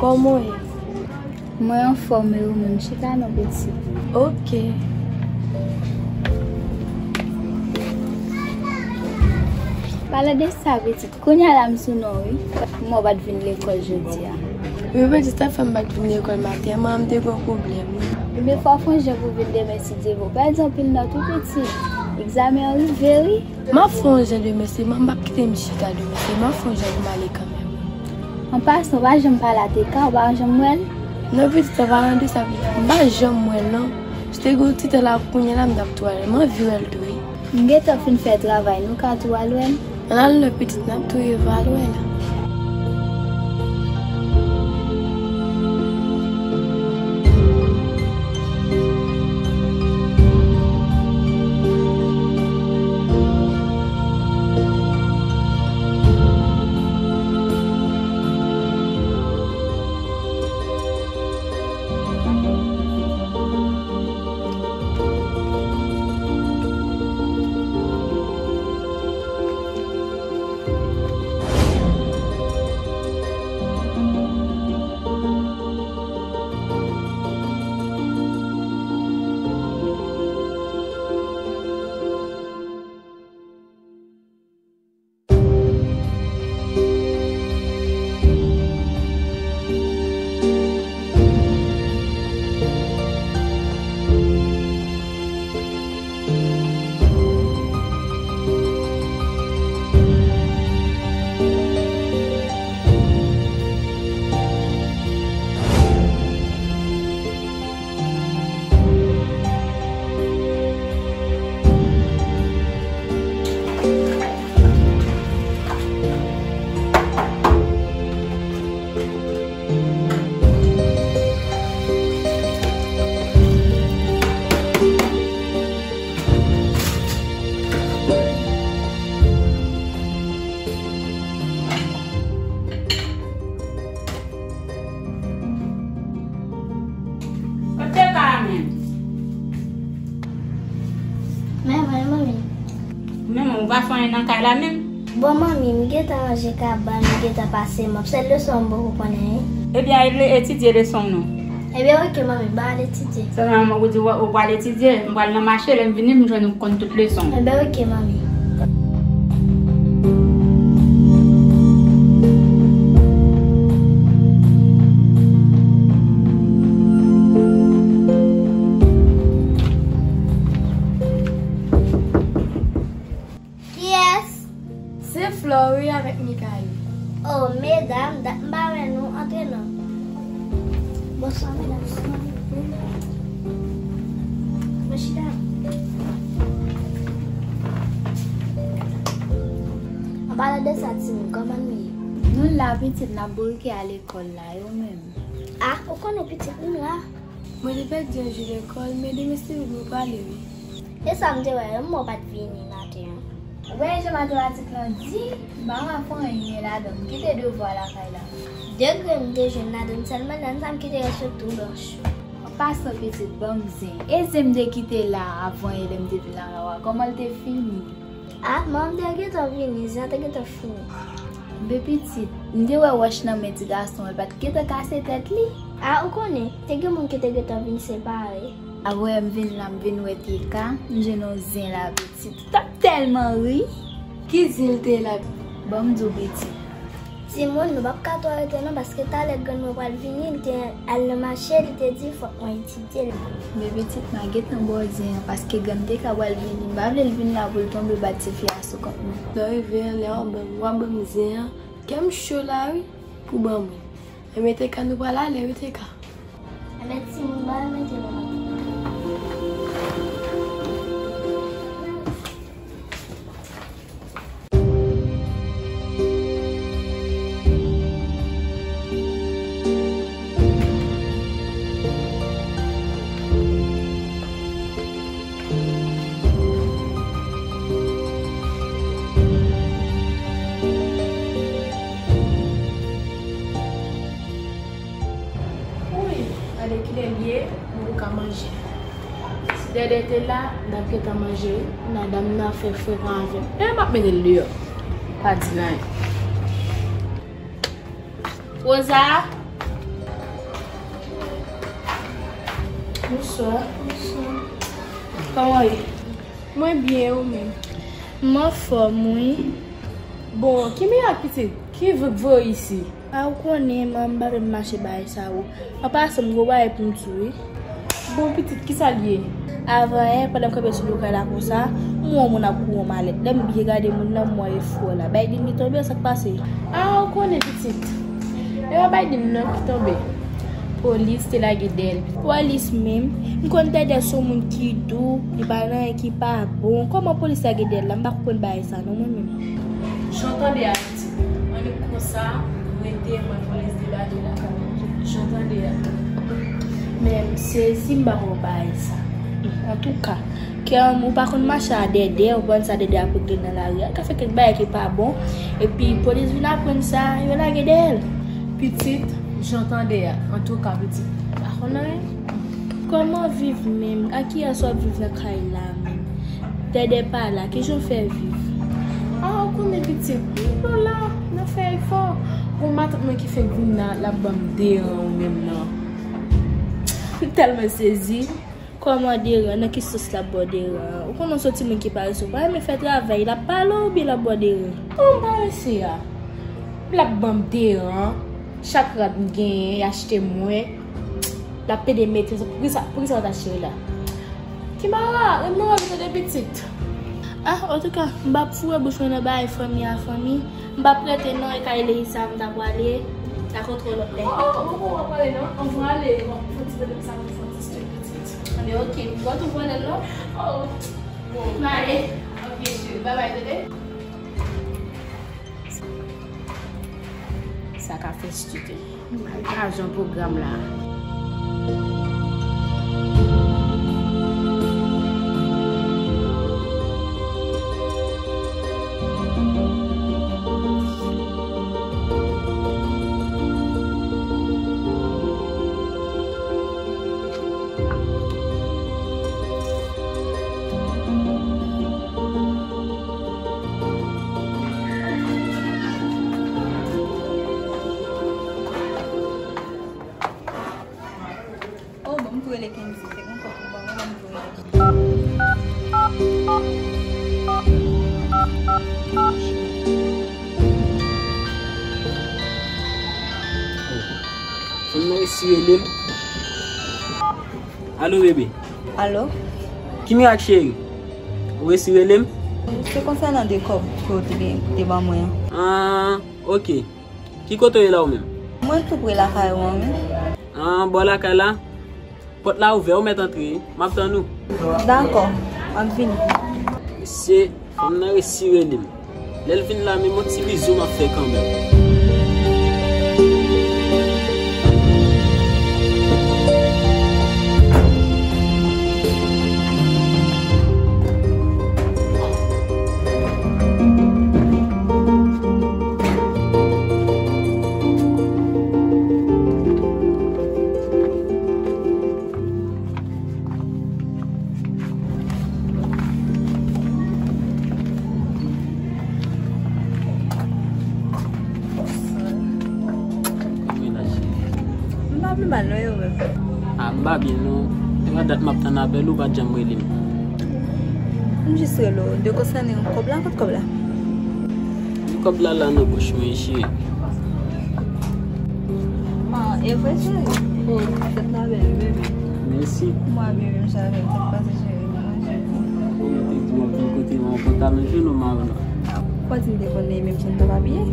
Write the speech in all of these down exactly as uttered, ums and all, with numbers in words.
Kòman w ye? Mwen anfòm, e ou menm? Chita non, pitit. Ok. Pale de sa, pitit. Kounye a la m sou non, wi. Mwen pa t vin lekòl jodi a. Wi, pitit, sa fè m pa t vin lekòl maten an, manman m te gen yon pwoblèm, wi. Ebyen, fò w fè yon jan pou w vin demen si Dye vle. W pèdi anpil nòt, wi, pitit. Egzamen an rive, wi. M ap fè yon jan demen, se manman m p ap kite m chita demen, se m ap fè yon jan pou m ale kanmenm. An pasan, w pa janm pale a Teka, w pa janm wè l? Non, pitit, an palan de sa, pitit, m pa janm wè l, non. Si te gen yon ti tan la, kounye a la, m t ap tou al wè l. M anvi wè l tou, wi. M gentan fin fè travay, nou ka tou al wè l? Ann al non, pitit, n ap tou rive al wè l. Kote Carmen? Men mwen, manmi. Men mwen, ou pa fè anyen nan kay la menm? Bon, manmi, m gentan ranje kabann, m gentan pase mòp. Sèl leson an m poko konn anyen. Ebyen, al etidye leson w non. Ebyen, oke, manmi, m pral etidye. Sèlman, mwen, ou di w, ou pral etidye, m pral nan mache, lè m vini, m jwenn ou konn tout leson. Ebyen, oke, manmi. Kiyès? Se Flori avèk Mikayo. Oh, medam, dat m pa wè nou, antre non. Bonswa, medam. Mwen chita. An palan de sa, timoun, kòman nou ye? Nou la, pitit, n ap bourike a lekòl la, e ou menm? Ah, ou konnen, pitit, nou la. Mwen te pèdi yon jou lekòl, men demen si Bondye vle m prale, wi. E sa m te wè, m wè w pa t vini maten an. Ou wè jan matematik lan di, m pa ka fè anyen ladan l, m kite devwa lakay la. Degre m te jwenn ladan l sèlman, nan sa m kite rès yo tou blanch. An pasan, pitit, ban m zen. E zen m te kite la avan yè lè m te vin lakay ou a, kòman l te fini? Ah, manman m te gentan vini, zen an te gentan fini. Men pitit, m te wè wòch nan men ti gason an, l pa t gentan kase tèt li? Ah, ou konnen, te gen moun ki te gentan vin separe. Apre m vin la, m vin wè Teka, m jwenn yon zen la, pitit. T ap tèlman ri. Ki zen l te la? Ban m di w, pitit. Timoun, nou p ap ka twò rete non, paske talè grann mwen pral vini, li te al nan mache, li te di fòk mwen etidye l. Men pitit, m a gentan ba w zen an, paske grann m te ka pral vini, m pa vle l vin la pou l tonbe bat tifi a sou kont mwen. Lè w rive anlè, w ap ban m, w ap ban m zen an, kè m cho la wi, pou ban mwen. Enben Teka, nou pral ale wi Teka. Enben timoun, ba yo mete nou. Wi, gade kilè l ye, nou ka manje. Si Dèdè te la, n ap gentan manje wi. Madanm nan fè frekan avè m. E m ap mete l deyò. Pa di l anyen. Rosa! Bonswa. Bonswa. Kòman w ye? Mwen byen, ou menm? M anfòm, wi. Bon, ki mirak, pitit? Ki vre k voye w isi? A, ou konnen, manman m pa vle m mache bagay sa yo. An pasan, m gwo bagay pou m di w, wi. Bon, pitit, kisa l ye? Avan yè, pandan m kanpe sou do kay la konsa, m wè yon moun ap kouri yon malèt. Lè m byen gade moun nan, m wè e frè w la. Biden ki tonbe, sa k pase? A, ou konnen, pitit. E pa Biden non ki tonbe. Polis te lage dèyè l. Polis menm? M konn Dèdè se yon moun ki dou, li pa gen anyen ki pa bon. Kòman polis lage dèyè l la? M pa konprann bagay sa non, mwen menm. Jan w tande a, pitit. Annik konsa, nou rete, mwen polis debake lakay mwen. Jan w tande a. Men m sezi, m pa konprann bagay sa. Antouka, kè m, ou pa konn mache a Dèdè, ou konn sa Dèdè ap regle nan lari a. Ka fè kèk bagay ki pa bon, epi polis vin aprann sa, yo lage dèyè l. Pitit, jan w tande a. Antouka, pitit, m pa konn anyen. Kòman viv menm? A kiyès w ap viv nan kay la menm? Dèdè pa la, kijan w fè viv? A, ou konnen pitit, nou la, n ap fè efò. Gon matant mwen ki fenk vin la, l ap ban m deran ou menm nan. M tèlman sezi. Kòman deran? Nan ki sans l ap ba w deran? Ou konnen w se yon timoun ki parese, ou pa renmen fè travay, l ap pale w oubyen l ap ba w deran? Kòman parese a? L ap ban m deran, chak rad m genyen, y achte mwen. L ap pede mete, poukisa, poukisa w ta cheri la? Kimara, renmen w ap tande pitit. Ah, antouka, m p ap foure bouch mwen nan bagay fanmi a fanmi. M p ap rete non, e kay Leisa m ta pwale. N a kontre yon lòt lè. Oh, oh, oh, oh, w ap pwale non. Anvan ale, bon, fò ti pwoblèm sa, fò ti strik pitit. Anben, ok, m pral tou pwale non. Oh, bon. M ale. Ok, cheri, bye bye, tande. Sa ka fè stupid. Malgre ajan pwogram la. Oh, bon, m tou rele Kenzie. Se gon kòb pou ban mwen, m tou rele. Fanm nan resi rele m. Alo, bebe. Alo? Ki mirak, cheri? Ou resi rele m? Se konsènan de kòb ke w te gen, te ban mwen an. Ah, ok. Ki kote w ye la ou menm? Mwen tou pre lakay ou an, wi. Ah, bò lakay la? Pòt la ouvè, ou mèt antre, wi. M ap tann ou. Dakò, m ap vini. Mesye, fanm nan resi rele m. Lè l vin la, menm yon ti bizou m ap fè kanmenm. M pa pi mal non, e ou menm? Ah, m pa byen non. Depi dat m ap tann apèl ou, ou pa t janm rele m. M jis rele w. De konsène kòb la, kot kòb la? Kòb la la nan pòch mwen, cheri. Ah, e vre, cheri? Oh, tèt la bèl, bebe. Mèsi. Mwen byen, menm jan avè w, sa k pase, cheri? Manje. Ou te di w ap vin kote mwen, ou konn t al nan jounou, Marona. Ou pa di m te konnen menm jan n t ap abiye?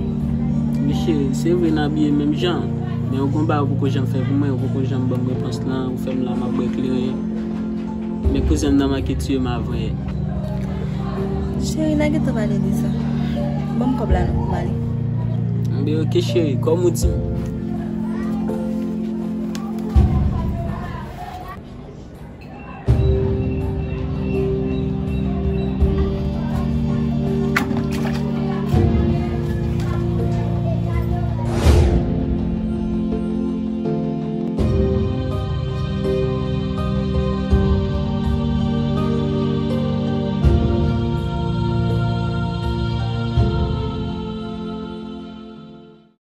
Men cheri, se vre n abiye menm jan. Men ou gon bagay ou poko janm fè pou mwen, ou poko janm ban m repons lan, ou fè m la m ap bwè kleren. Men kouzen m nan manke tiye m avan yè. Cheri, n a gentan pale de sa. Ban m kòb la non pou m ale. Anben, ok, cheri, kòm ou di m.